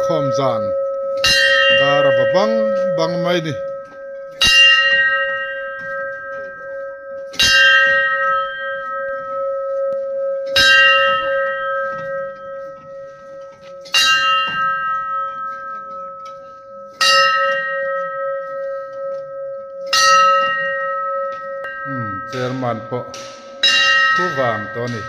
Inkhawm zan dar a va bang bang mai ni. Umm chairman pawh thu vang tawh a ni.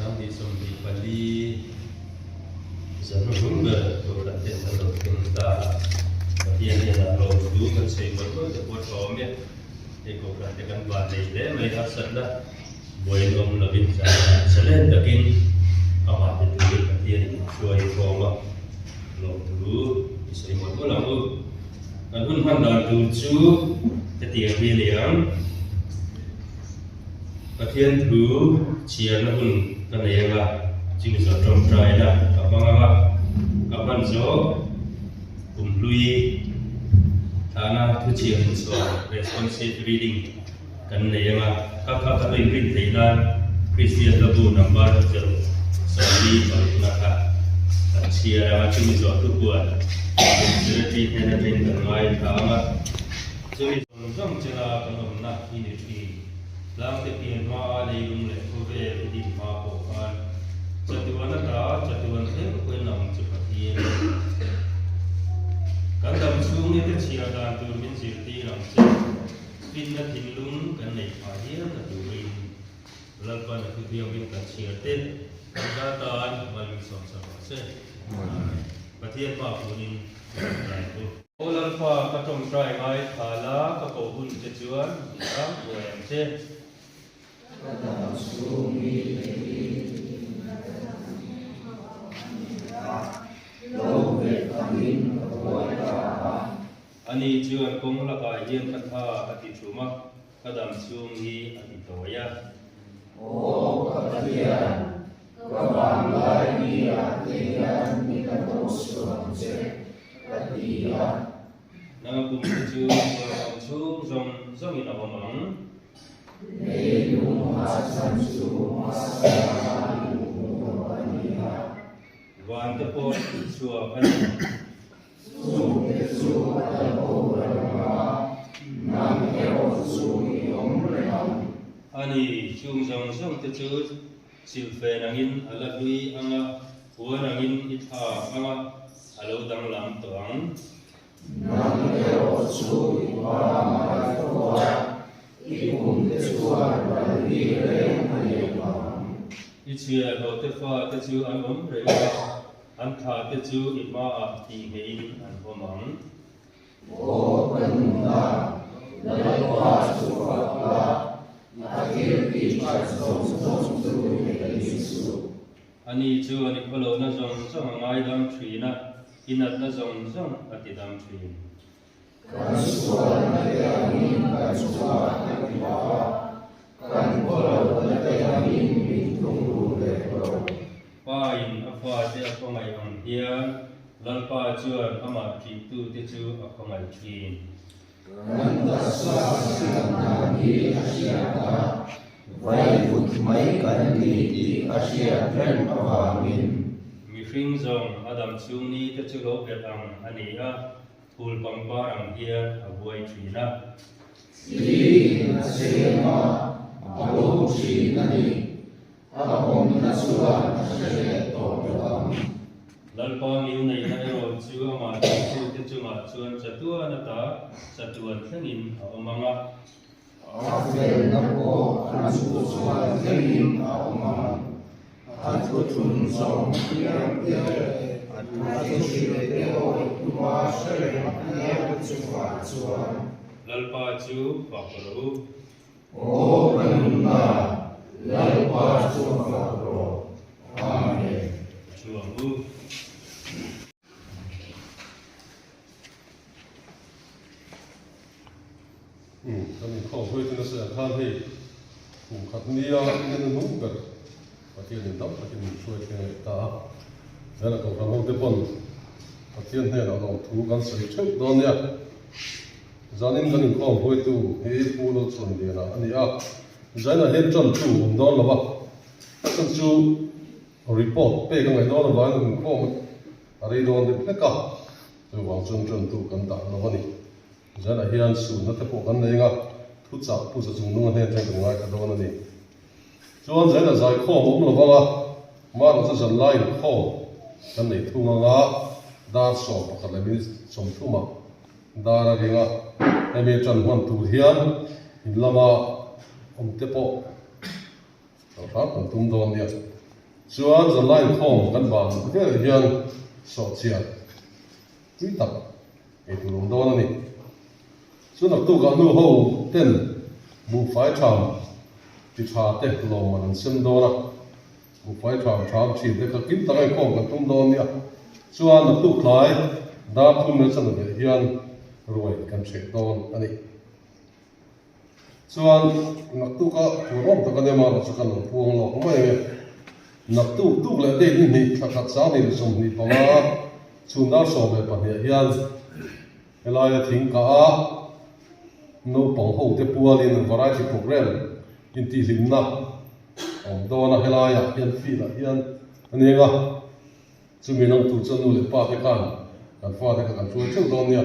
2024 zan hnuhnung ber Kohhran ten kan lo thleng ta. Pathian hnenah lawmthu kan sawi mawlh mawlh te pawh a tha awm e. Hei Kohhran te kan van nei hle mai harsatna buain awm lovin zalen takin amah te turin Pathianin min hruai khawm a, lawmthu i sawi mawlh mawlh ang u. Kan hun hman dan tur chu hetiang hi a ni ang. Pathian thu chhiarna hun ka nei anga chingzawh tawngtaina ka hmang anga ka hman zawh kumhlui thahna thuchhiar inchhuah responsive reading kan nei anga ka kha ka rin rin theih nan Kristian hlabu number 45 kha kan chhiar anga chumi zawh thupuan secretary hnen atangin kan ngaithla anga chumi Zawng zawng chela kan awmna hi ni thin. Tlangte pian hmaa leilung leh khawvel i din hma pawh khan chatuan ata chatuan thleng pawhin ang chu Pathian a ni. Kan dam chhung ni te chhiar dan tur min zirtir ang che. Finna thinlung kan neih phah hial na turin Lalpan a thuthiangin kan chhiar te kan za tan mal min sawm sak rawh se. Amen. Pathian hma punin i tawngtai ang u. Aw Lalpa, ka tawngtai ngai tha la, ka koh hun che chuan min chang thuai ang che. Ka dam chhung mi theihin lo bet angin ka buai ta a. Ani chuan kawng lakah hian ka tha a ti thum a, Ka dam chhung hi a ti tawi a. Aw ka Pathian, ka vanglai ni ah te hian mi ka tawh suh ang che, ka ti a. Nanga kum te chu sual awm chhung zawng zawngin a awm ang. Leilung hahchhan chu hmasa a i hmu tawh a ni a. Van te pawh chhuak a ni. Chungte chu a la bo reng a, nang erawh chu i awm reng ang. A ni, chung zawng zawng te chu silhfen angin a la hlui ang a, puan angin i thlak ang a, a lo danglam tawh ang. Nang erawh chu i pangngai fo a, i kum te chuan ral hi reng a nei vang. I chhiahhlawh te fa te chu an awm reng a. An thla te chu i hmaah tih ngeiin an awm ang. Aw ka nunna, Lalpa chu fak la, a thil tih that zawng zawng chu i hre suh. Ani chuan i khawlohna zawng zawng a ngaidam thin a, i natna zawng zawng a tidam thin. Kan sualna te angin kan chungah a ti lo a, kan khawlohna te angin min thungrul leh lo. Pa in a fate a khawngaih ang hian Lalpa chuan amah ṭihtute chu a khawngaih ṭhin. Kan taksa siam dan hi a hriat a, vaivut mai kan ni tih a hriat reng avangin. Mihring zawng a dam chhung ni te chu lo belh ang a ni a, Phul pangpar ang hian a buai thin a. Thliin a cheng a, a bo thin a ni. A awmna chuan a hre leh tawh lo ang. Lalpa ngil neihna erawh chu amah tihchute chungah chuan chatuan ata chatuan thlengin a awm ang a. A felna pawh an chu chuan thlengin a awm ang. A thuthlung zawng piang te leh. A thuhrilte awih tuma hre reng apiangte chungah chuan. Lalpa chu fak rawh u. Aw ka nunna, Lalpa chu fak rawh. Amen. Thu ang u. Umm kan inkhawm hruaitu nasa ang khan hei kum khat nia in en hnung ber Pathian in dam takin min hruai thleng leh ta a, zela kohhran ho te pawn Pathian hnenah lawmthu kan sawi theuh dawn nia. Zanin kan inkhawm hruaitu hi Pu Lalchhuanliana a ni a, Zainah hian tantu awm dawn lo a, chhan chu report pek a ngaih dawn avangin inkhawm a rei dawn deuh hlek a, chuvang chuan tantu kan dah lo a ni. Zanah hian sunna te pawh kan nei anga thuchah pu za chung nunga hnen atang kan ngaithla dawn a ni. Chuan zanah zaikhawm a awm lo vang a, marawh chu zan lai inkhawm kan nei thung anga dar 11 leh minute 30 ah dar a ring a, hemi atan hman tur hian in lama awm te pawh Kan hram kan tum dawn nia. Chuan zan lai inkhawm kan ban vel hian sawhchiah tui tak ei tur awm dawn a ni. Chu naktukah nu ho ten buhfai tham ti tha te lawmman an sem dawn a, buhfai tham tham thin te kha kim taka inkhawm kan tum dawn nia. Chuan naktuk tlai dar thum leh chanve hian ruai kan hreh dawn a ni. Chuan naktuka puan awm tak a nia marawh chu kan lo puang lawk mai ang e. Naktuk tuk leh date ni hnih thla khat 2025 chhun dar 12 ah hian helaia thing kah a naupang ho te pualin variety program intihhlimna a awm dawn a, helaiah hian field ah hian a ni ang a. Chumi lang tur chuan nu leh pa te khan kan fate kha kan hruai theuh dawn nia.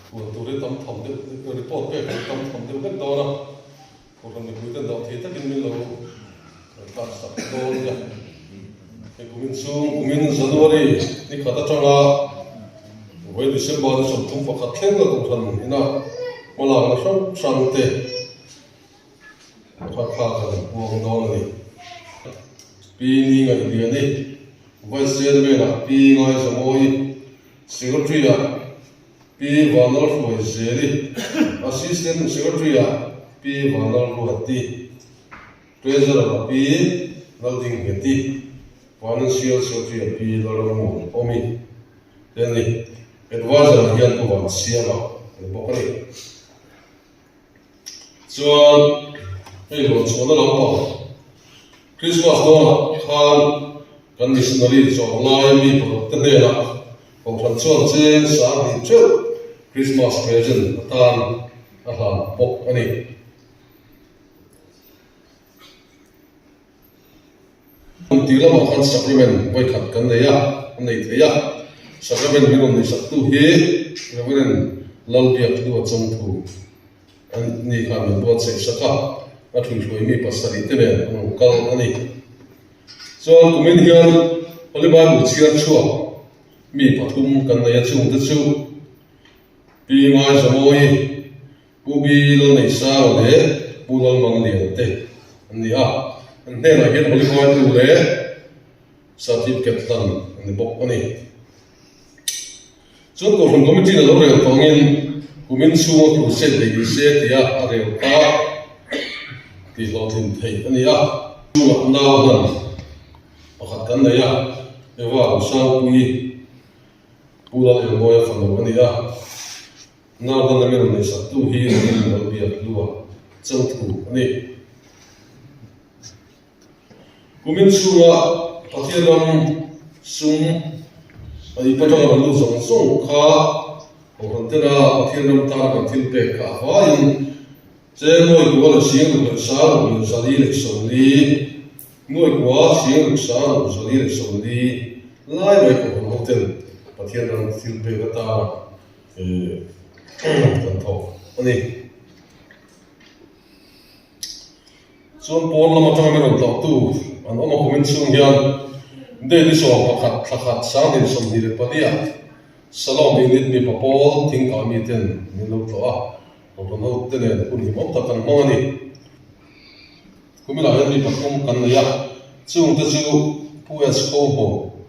Puan tur hi tam tham deuh report pek hi tam tham deuh vek dawn a, Kohhran mipui ten dawh thei takin min lo tlak sak dawn nia. Hei kumin chhung kumin January ni khat atanga vawi December ni 31 thleng a Kohhran ina hmalakna hrang hrang te kha kha kan puang dawn a ni. Pi Ni Ngaihliani, Vice Chairman ah Pi Ngaizamawi, Secretary ah Pi Vanlalhruai Zeli, Assistant Secretary ah Pi Vanlalruati, Treasurer ah Pi Laldingheti. Financial Secretary ah Pi Lalrammuan Awmi te an ni. Adviser ah hian Pu Vansiama a ni bawk a ni. Chuan hei ruah chhuahna lampang Christmas dawnah khan kan missionary chawm lai mi paruk te hnenah Kohhran chuan cheng 2000 theuh Christmas present atan a hlan bawk a ni. Kum tih lamah khan sacrament vawikhat kan nei a, an nei thei a. Sacrament min rawn neihsaktu hi Reverend Lalbiak Hlua Chawngthu a ni khan min buatsaihsak a, a thuihhruai mi pasarih te nen an rawn kal a ni. Chuan kumin hian Holy Bible chhiar chhuak mi pathum kan nei a, chungte chu Pi Ngaizamoyi, Pu Bi Lalneihsanga leh Pu Lalmanglian te an ni a, an hnenah hian Holy Bible leh Certificate hlan an ni bawk a ni. Chuan Kohhran Committee in a lo rel tawngin kumin chhunga crusade nei ni se tia a rel kha tihhlawhtlin theih a ni a. Chungah nau hlan pakhat kan nei a, Eva Rusangpuii Pu Lalengmawia fanu a ni a. Nau hlan a rawn neihsaktu hi Rin Lalbiak Hlua Changthu a ni. Kumin chhunga Pathian ram sum a ip atanga rawn lut zawng zawng kha Kohhran tena Pathian ram tana kan thil pek kha a vaiin cheng nuai kua leh sing ruk leh sang ruk leh zali leh sawmli, nuai kua sing ruk sang ruk zali leh sawmli lai mai Kohhran hoten Pathian ram thil pek atana kan thawk a ni. Chuan pawn lam atanga min rawn tlauhtu an awm a kumin chhung hian Date 11 thla khat 2024 ah Salom Unit mipa pawl thingkah miten min lo tlawh a, Kohhran ho te nen hun hlimawm tak kan hmang a ni. Kuminah hian mi pathum kan nei a, chungte chu Pu S. Khohmo,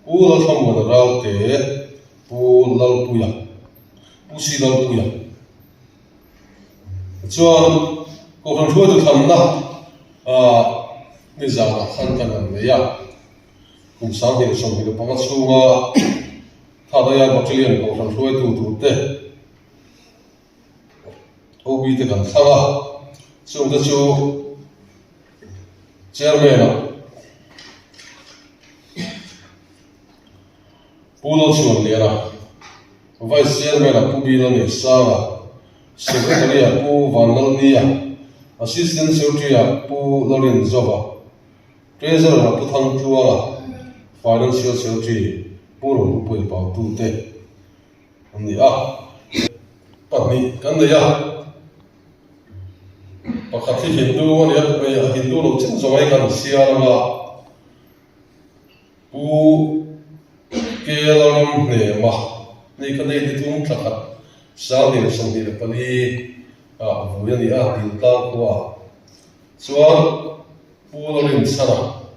Pu Lalthlamuana Ralte, Pu Lalpuia, Pu Si Lalpuia chuan Kohhran hruaitu thlanna ah nizanah khan kan han nei a, kum 2025 chhunga Thadaya Battalion Kohhran hruaitu turte OB te kan thlang a, chungte chu Chairman ah Pu Lalchhuanliana, Vice Chairman ah Pu Bina Neihsanga, Secretary ah Pu Vanlalnia, Assistant Secretary ah Pu Lalrinzova, Treasurer ah Pu Thangtluanga, Financial Secretary Pu Rohlupuia Pautute an ni a. Pahnih kan nei a. Pakhat hi Hindu a ni a, a Hindu lo chin zawng hi kan siar anga Pu Kela ram hnema ni kha date thum thla khat 2024 ah vui a ni a, Diltlang khua ah chuan Pu Lalrinchhana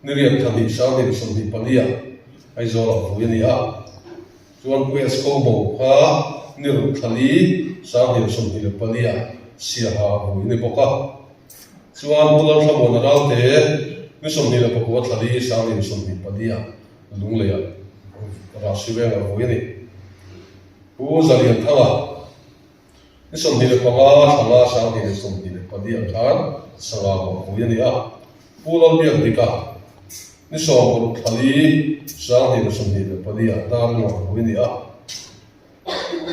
ni riat thla hnih 2024 ah Aizawl ah vui a ni a. Chuan Pu Esko Bo kha ni ruk thla li 2024 ah Siaha vui a ni bawk a. Chuan Pu Lalthlamuana Ralte ni 29 thla li 2024 ah Lungleiah Rahsiveng a vui a ni. Pu Zalianthanga ni 25 thla nga 2024 ah khan Sanga bawk vui a ni a. Pu Lalbiakdika ni 16 thla li 2024 ah Darlawng vui a ni a.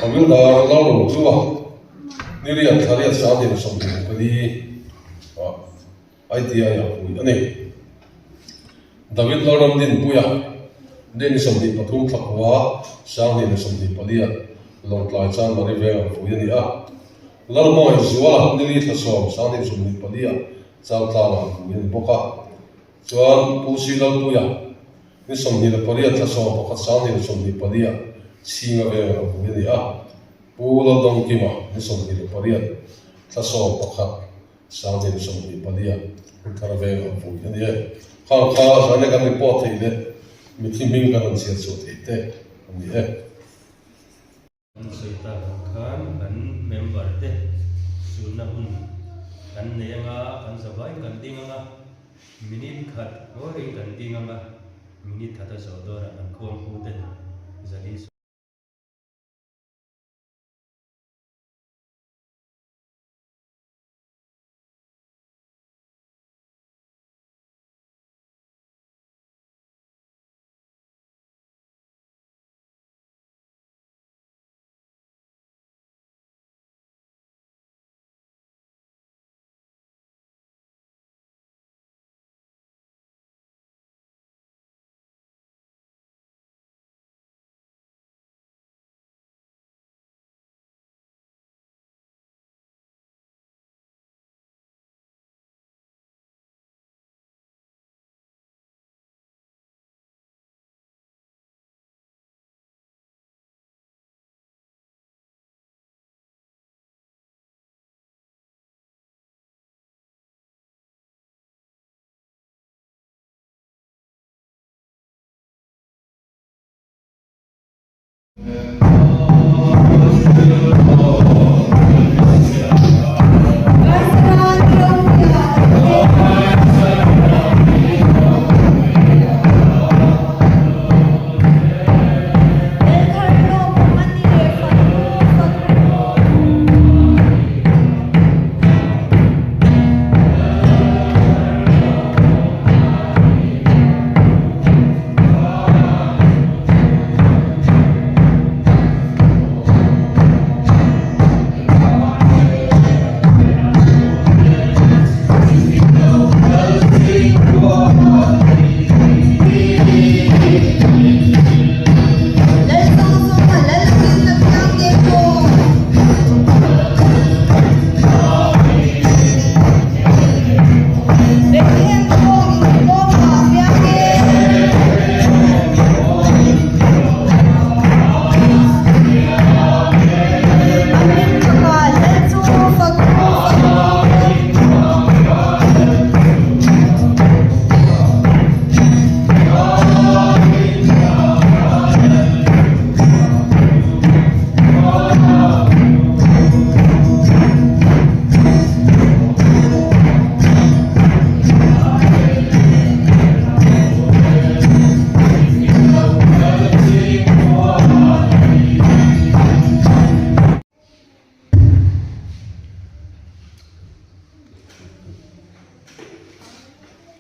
Havildar Lalrohlua ni riat thla riat 2024 ah ITI ah vui a ni. David Lalramdinpuia ni ni 23 thla kua 2024 ah Lawngtlai Chanmari vengah vui a ni a. Lalhmangaih Zuala ni li thla 10 2024 ah Chaltlangah vui a ni bawk a. Chuan Pu Si Lalpuia ni 28 thla 11 2024 ah Chhinga vengah vui a ni a. Pu Laldawngkima ni 28 thla 11 2024 ah Hunthar vengah vui a ni e. Khang kha zaina kan report theih leh mithi hming kan rawn chhiar chhuah theih te a ni e. Kan sawi tak ang khan kan member te sunna hun kan nei anga, kan zavai kan ding anga. Minute khat ngawrin kan ding ang a, minute khat a zawh dawnah kan khuangpu ten 400.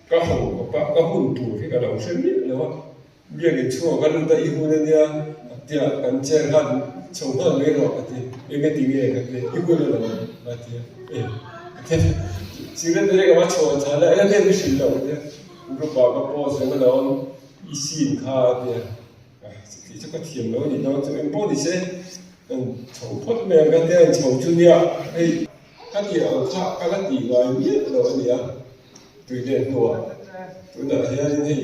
Ka ho ka pa ka hun tur hi ka lo hre miah lo a, biakin chhungah ka lut a i hun ania a tia kan chair khan chho nghal mai rawh a ti enge ti nge ka ti i hun a lo a ti a e cigarette te ka va chhuah chhan a enge nge ni hrilh loh a tia group ah ka post reng alawm i scene kha a tia. Tih chu ka thiam lo a nih dawn chu engpawh ni se kan chho phawt mai ang ka tia an chho chu nia hei ka tih ang kha ka la tih ngai miah lo a nia tui leh hnuah tunah hianin hei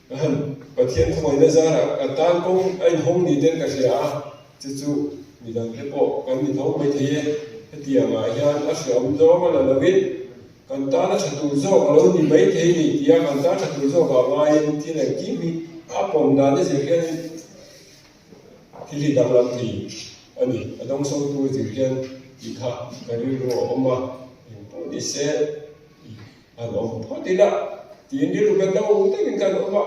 ka han Pathian khawngaihna zarah ka tan kawng a inhawng ni ten ka hria a chu chu midang te pawh kan ni tho maithei e hetiangah hian a hreawm zawng a la lovin Kan tan a tha tur zawk a lo ni mai thei ni tia kan tan tha tur zawk ah ngaiin thil engkim hi a pawm dan a zir hianin thil hi danglam thei a ni. A dawngsawngtu a zir hian tih kha ka rilru a awm a, engpawh ni se han awm phawt ila tiin rilru kan lo takin kan awm a.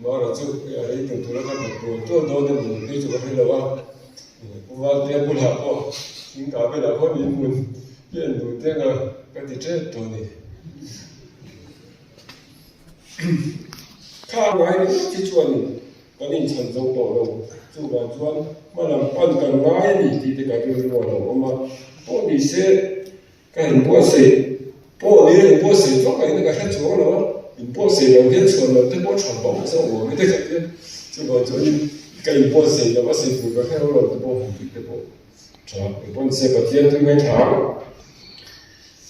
Mara chu a rei tur tura ka khat tual tual dawn a ni phei chu ka hre lo a, Pu Valtea bulah pawh thingkah velah khawn in hmun hi an duh teng a ka ti tep tawh a ni. Kha ngai ringawt hi chuan kan inchhan zo tawh lo, chuvang chuan hma lam pan kan ngai a ni tih te ka rilru a lo awm a, pawh ni se Ka inbuatsaih pawh ni a, inbuatsaih vak a ina ka hre chuang lo a, inbuatsaih lo hian chhuan lo te pawh tha bawk zawk awm e te ka tia, chuvang chuanin ka inbuatsaih loh a sawi tur ka hre lo te pawh han tih te pawh tha engpawn se Pathian chu ngaithla ang.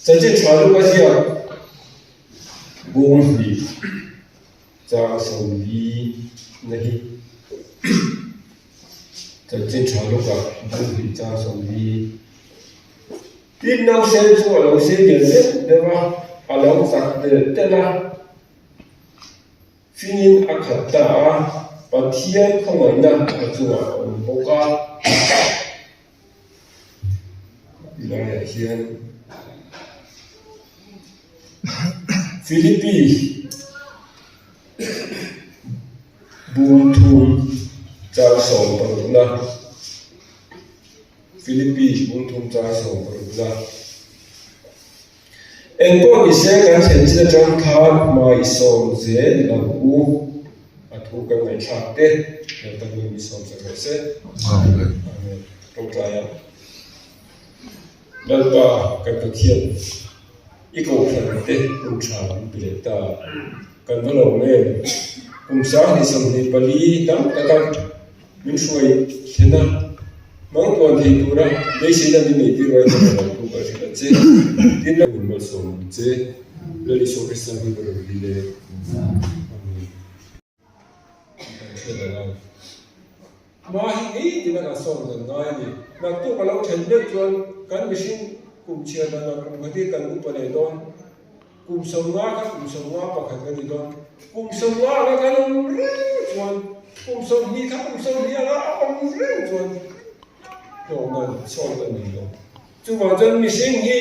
Chanchin tha luka ziak bung hnih chang 40 na hi chanchin tha luka bung hnih chang 40. Tin, nausen chu a lo sei lian deuh deuh a, a lo chak telh telh a, fingin a khat ta a, Pathian khawngaihna a chungah a awm bawk a. Ti laiah hian. Philippi bung thum chang 16na Philippi bung thum chang 16na Engpawh ni se kan thlen chin atang khan hmai sawm zel ang u a thu kan ngaihthlak te Lalpa hming mi sawm sak rawh se. Amen. Tawngtai ang. Lalpa kan Pathian i kohhran te hun tha min pe leh ta. Kan va lawm em? Kum 2024 tam taka min hruai thlen a, hmang tuan thei tura beiseina min nei tir ruai hian ka lo thu ka hrilh a che. Tin, min malsawm ang che. Lal Isua Krista hming ka rawn dil e. Amen. Kan hriat ang ang. Hma hi ni tin a kan sawm dan ngai a ni. Naktuk a lo then deuh chuan kan mihring kum chhiar dan ah kum khat hi kan upa leh dawn. Kum 50 kha kum 51 kan ni dawn. Kum 50 anga kan awm reng chuan kum 20 kha kum 20 anga a awm reng chuan hlawhna sawn a ni lo. Chuvang chuan mihring hi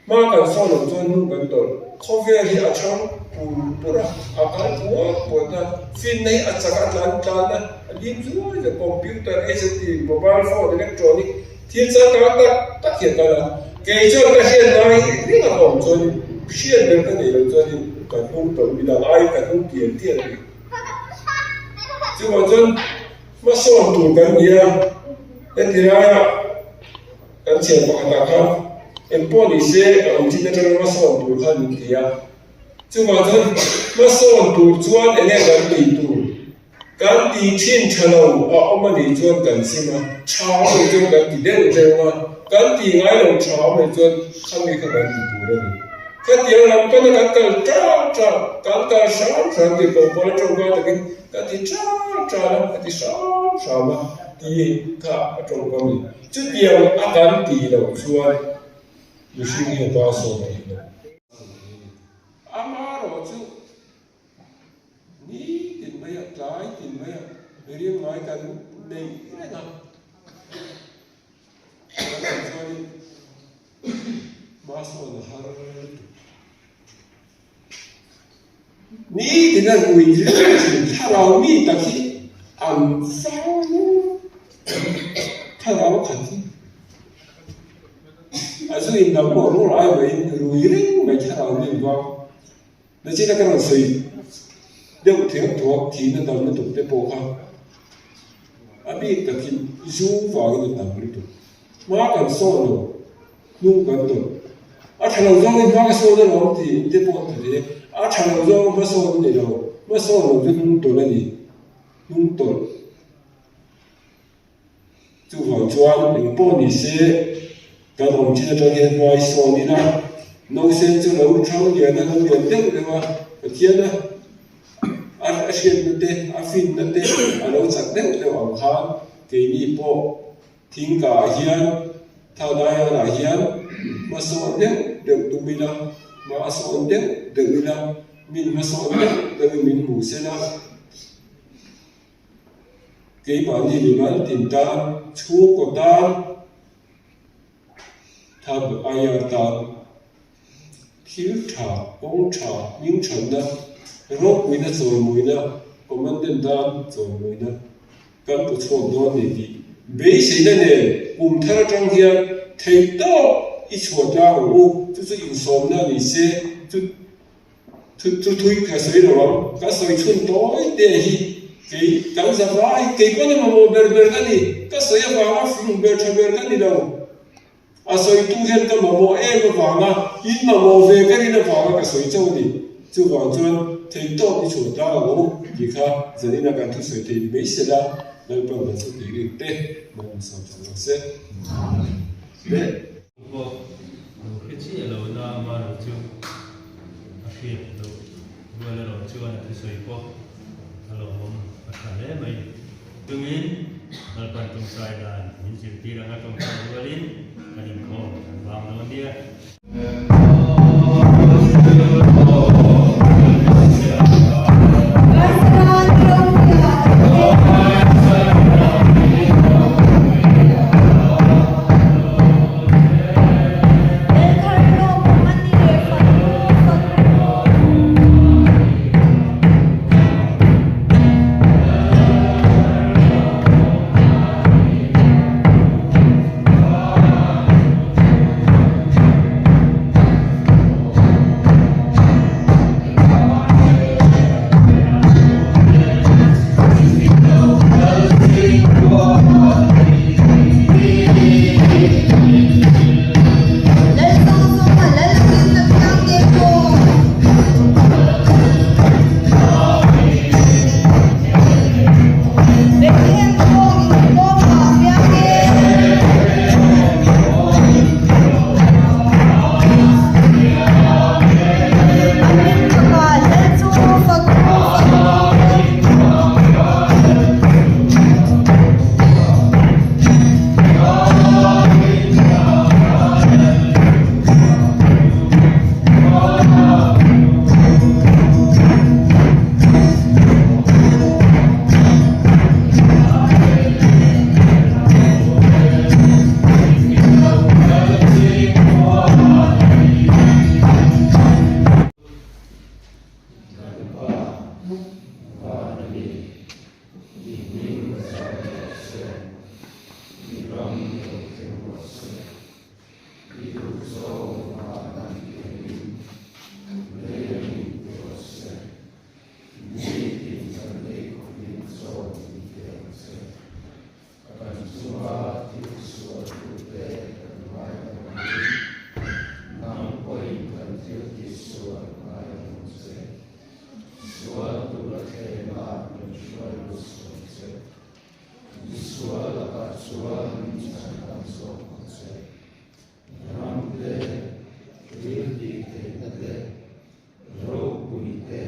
hma kan sawn loh chuan hnu kan tawlh. Khawvel hi a chhang pur pur a, a kal puat puat a, finna hi a chak a tlan tlan a, a lim zuai zuai computer, HMT, mobile phone, electronic thil changkang tak tak hi a kal a. Kei chuan ka hriat ngai reng a awm chuanin hriat ber ka neih loh chuanin ka hnung tawlh midang aiin ka hnung tial tial a ni. Chuvang chuan hmasawn tur kan ni a, heti laia. Kan chhiar pakhatah khan engpawh ni se a awm chin atanga hmasawn tur khan min ti a. Chuvang chuan hmasawn tur chuan eng nge kan tih tur? Kan tih thin tha lo a awm a nih chuan kan sim a, tha a nih chuan kan ti deuh deuh a, kan tih ngai lo tha a nih chuan khami kha kan ti tur a ni. Khatiang lam pana kan kal ṭah ṭah, kan kal hram hram tih pawh pawl a ṭawngka takin ka ti ṭah ṭah a, ka ti hram hram a tih kha a ṭawngka a ni. Chutiang a kan tih loh chuan mihring hi a pa sawn thei lo. Amaherawh chu ni tin mai a, tlai tin mai a, mihring ngai kan nei reng a, kan awm chuanin hma sawn a har lutuk. Ni tina rui reng thin thlarau mi tak hi an fang thlarau khat hi a zu in dang pawh rul ai maiin rui reng mai thlarau mi an vang. Nachina ka rawn sawi deuh theuh thuak thihna dam lutuk te pawh kha a bik takin zu vangin a tam lutuk. Hma kan sawn lo. Hnung kan tawlh. A tha lo zawngin hma ka sawn alawm tih in te pawh an ti ve. A tha lo zawng hma sawn a ni lo. Hma sawn lo chu hnung tawlh a ni. Hnung tawlh. Chuvang chuan eng pawh ni se kan awm chin atang hian hma i sawn ila nausen chu lo thang lian a, lo lian deuh deuh a, Pathian a a hriatna te, a finna te a lo chak deuh deuh ang khan keini pawh Thingkah hian Thadaianah hian hmasawn deuh deuh tum ila, hma a sawn deuh deuh ila, min hmasawn deuh deuhin min hmu sela, keimahni mimal tin tan, chhungkaw tan, Thadaian tan thil tha, kawng tha, hming thatna, ropuina chawimuina, commandant tan chawimuina. Kan pu chhuak dawn ni tih beiseina nen kum thar atang hian theih tawp i chhuah tlang ang u, chu chu insawmna a ni se, chu chu chu thui ka sawi lo ang, ka sawi chhun tawi te hi kei kan za vai, kei pawn a mamawh ber ber ka ni, ka sawi avanga fing ber tha ber ka ni lo, a sawitu hian ka mamawh em avanga in mamawh ve ka rin avanga ka sawi chauh a ni. Chuvang chuan thei tawp i chhuah tlang ang u tih kha zanina kan thusawi thei ni mai sela, Lalpan kan chu tih rik te hmang in sawm chho rawh se. Le. Pawh lo hre chiah lo na amaherawh chu a hriat loh rual erawh chuan a thusawi pawh a lawmawm a tha hle mai. Chungin Lalpan tawngtai dan min zirtir anga tawngtai rualin kan inkhawm kan vang dawn nia. hruai lut suh ang che. Misual lakah chuan min chhandam zawk ang che. Ram te, thil tih theihna te, ropui te,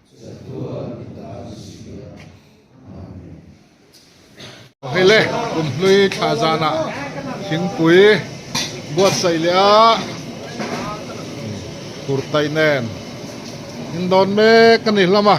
chatuan i ta ni si a. Amen. Hei le, kum hlui thla zanah thingpui buatsaih leh a kurtai nen in dawn mek a ni hlawm a.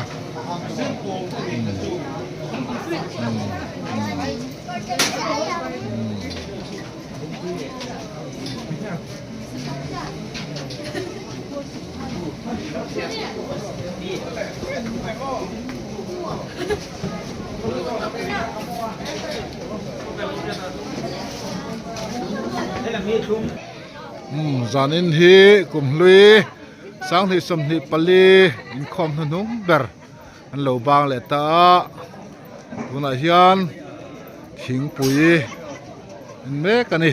Umm zanin hi kumhlui 2024 inkhawm hnuhnung ber an lo bang leh ta a tunah hian thingpui in mek a ni.